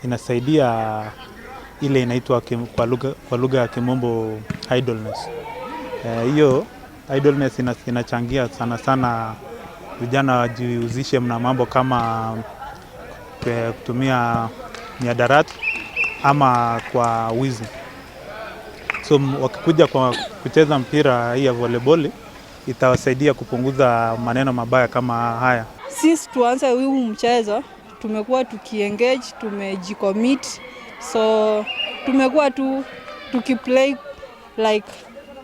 Inasaidia ile inaitwa kwa lugha ya Kimombo idleness. Hiyo idleness inachangia sana sana vijana wajihusishe na mambo kama kutumia mihadarati ama kwa wizi. So wakikuja kwa kucheza mpira hii ya volleyball, itawasaidia kupunguza maneno mabaya kama haya. Since tuanze huu mchezo, tumekuwa tukiengage, tumejicommit, so tumekuwa tu tukiplay like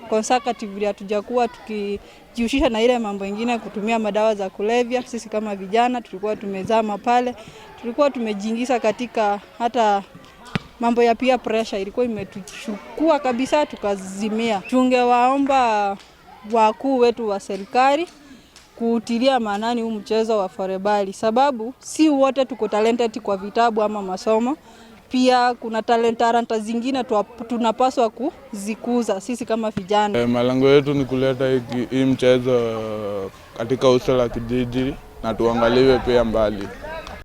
consecutively, hatujakuwa tukijihusisha na ile mambo ingine, kutumia madawa za kulevya. Sisi kama vijana tulikuwa tumezama pale, tulikuwa tumejiingiza katika hata mambo ya peer pressure, ilikuwa imetuchukua kabisa, tukazimia. Tungewaomba wakuu wetu wa serikali kuutilia maanani huu mchezo wa volleyball, sababu si wote tuko talented kwa vitabu ama masomo. Pia kuna talanta zingine tunapaswa kuzikuza sisi kama vijana. Malengo yetu ni kuleta hii mchezo katika uso la kijiji na tuangaliwe pia mbali.